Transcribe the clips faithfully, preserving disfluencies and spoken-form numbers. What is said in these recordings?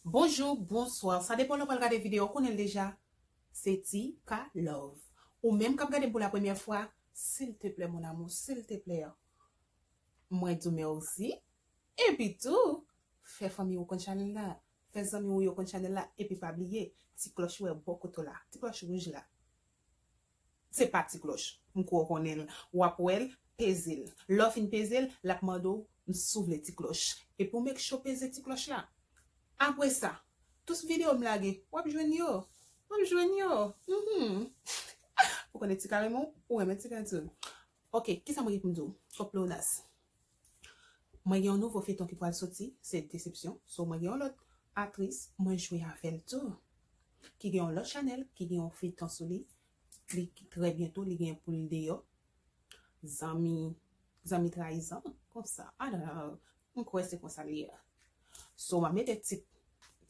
Bonjou, bonswa. Sa depann lè w pral gade videyo, w konnen l deja. Se Tika Love. Ou menm k ap gade m pou la premyè fwa, silteplè, mon amour, silteplè, mwen di w mèsi. Epi tou, fè fanmi w konn chanèl la. Fè zanmi w yo konn chanèl la. Epi pa bliye, ti klòch ou wè bò kote w la. Ti klòch wouj la. Se pa ti klòch. M kwè w konnen l. W ap wè l, peze l. Lè w fin peze l, l ap mande w si w vle ti klòch. Epi w make sure peze ti klòch la. Apre sa, tout videyo m lage, w ap jwenn yo. W ap jwenn yo. Mhm. Ou konnen Tika renmen w, ou renmen Tika tou. Ok, kisa mwen gen pou m di w? Kòm pleonas. Mwen gen yon nouvo feyton ki pral soti, se Desepsyon. So, mwen gen yon lòt aktris, mwen jwe avè l tou. Ki gen yon lòt chanèl, ki gen yon feyton sou li. Li trè byento, li gen pou l deyò. Zanmi, zanmi trayizan, konsa. Ah, non, non, non. M kwè se konsa li ye. So, m ap mete tit,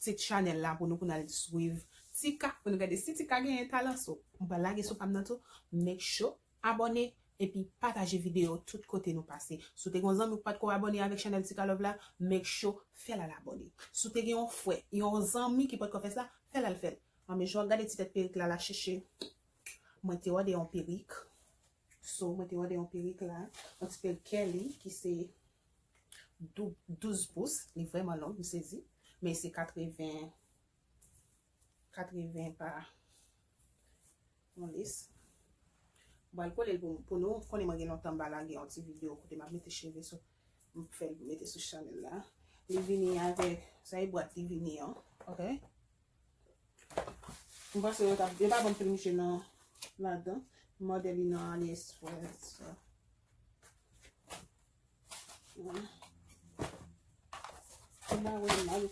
tit chanèl la pou nou, pou n al swiv Tika, pou nou gade si Tika genyen talan. So, m pral lage sou pa m nan tou. Make sure abòne, epi pataje videyo tout kote nou pase. Si w te gen yon zanmi ki pa t ko abòne avèk chanèl Tika Love la, make sure fè l al abòne. Si w te gen yon frè, yon zanmi ki pa t ko fè sa, fè l al fè l. Anben, jan w ap gade ti tèt perik la, la chèche. Mwen te òde yon perik. So, mwen te òde yon perik la. Yon ti perik Kelly ki se dou-, douz pous. Li vrèman long, m sezi. Men se katreven, katreven pa yon lis. M pral kole l pou, pou nou. Konnen mwen gen lontan m pa lage yon ti videyo kote m ap mete cheve sou, m fè l mete sou chanèl la. Li vini avèk, sa e bwat li vini an. Ok. M panse yo t ap, yo pa ban m pil mouche nan, ladan. M òde li nan AliExpress. Voilà. M pa wè l mal.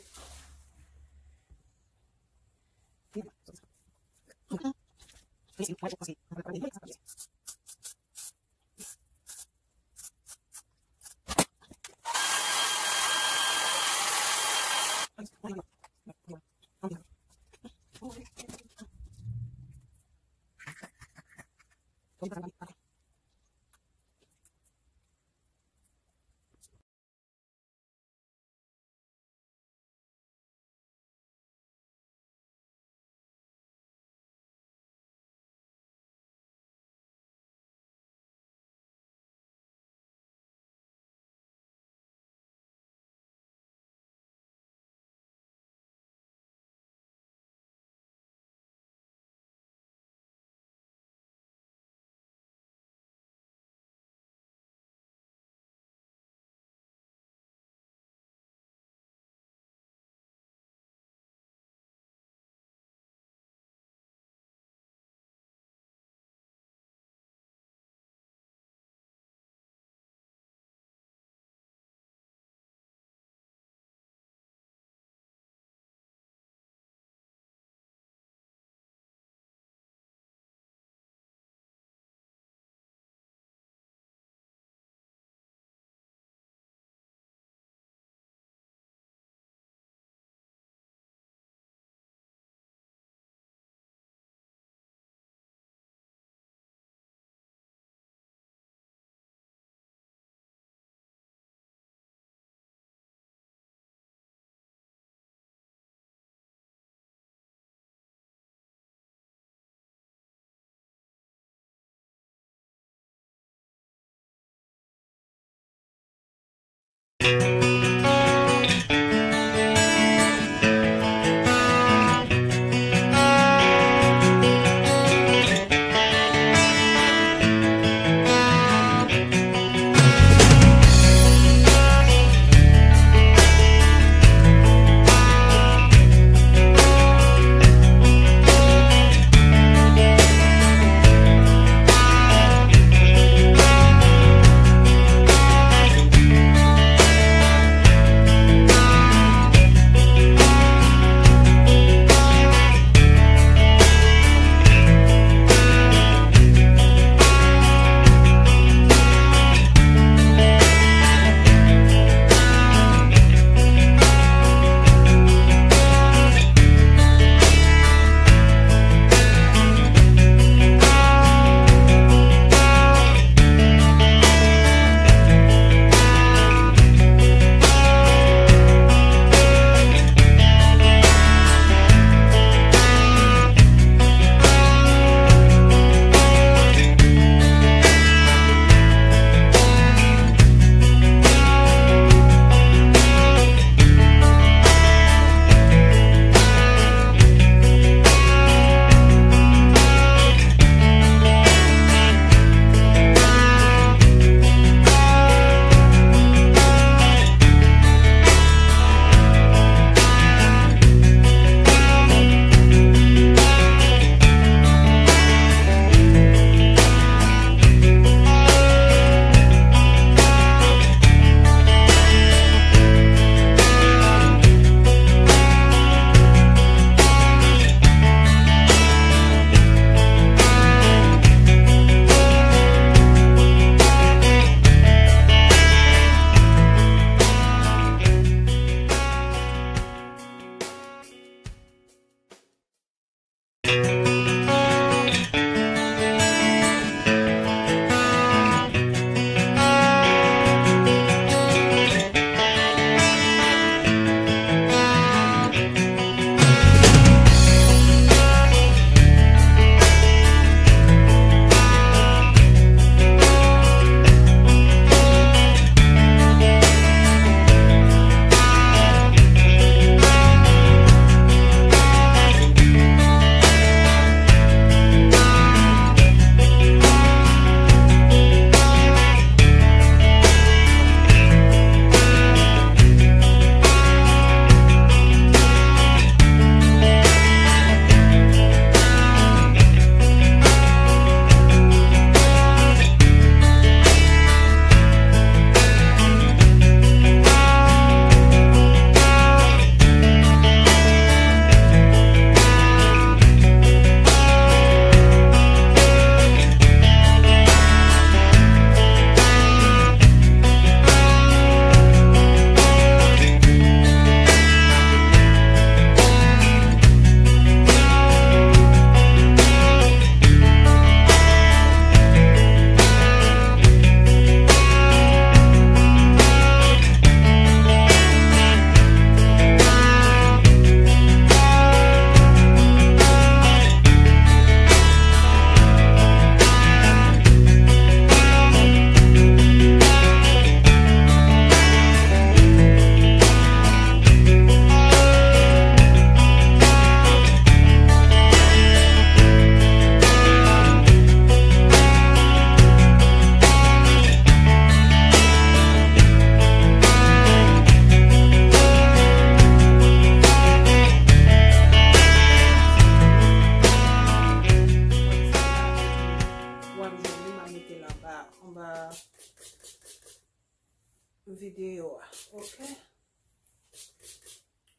Ok.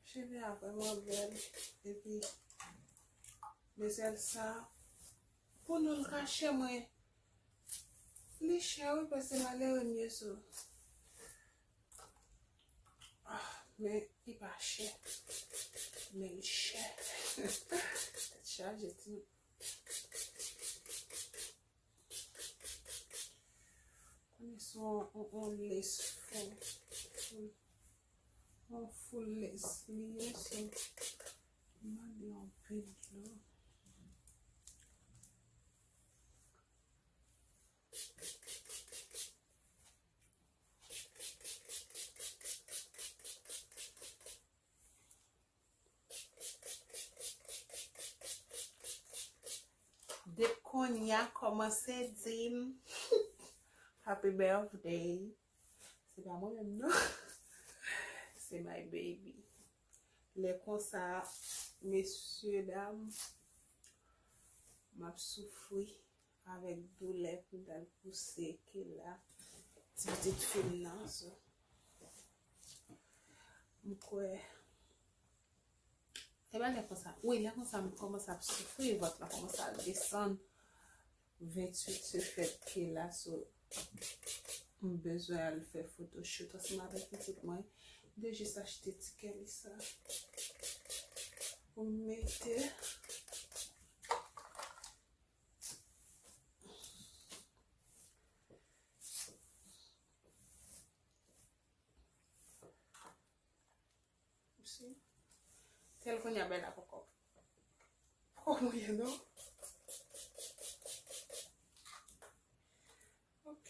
Cheve a vrèman bèl. Epi, bezèl sa, pou nou l ka chè mwen. Li chè, wi, paske malere m ye, so. Ah, men li pa chè. Men li chè. Tèt chaje, ti. Konnen se yon, yon, yon lace fou. Yon full lace li ye, so, m mande yon pil dlo. Depi kounye a, kòmanse di m happy birthday. Se pa mwen menm, non. Se my baby. Lè konsa, mesye dam, m ap soufri avèk doulè pou m t al pouse Kela, ti pitit fi m nan, so. M kwè, se pa lè konsa. Wi, lè konsa, m kòmanse ap soufri, vant lan kòmanse ap desann. Venntuit se fèt Kela, so, m bezwen al fè photoshoot ansanm avèk pitit mwen. M te jis achte ti kè li sa pou m mete. Tèl kounye a bèl la poko, poko mouye non. Ok.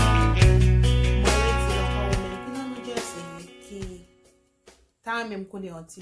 Mwen redi ankò, ou menm ki nan New Jersey, ki ta renmen m konnen yon ti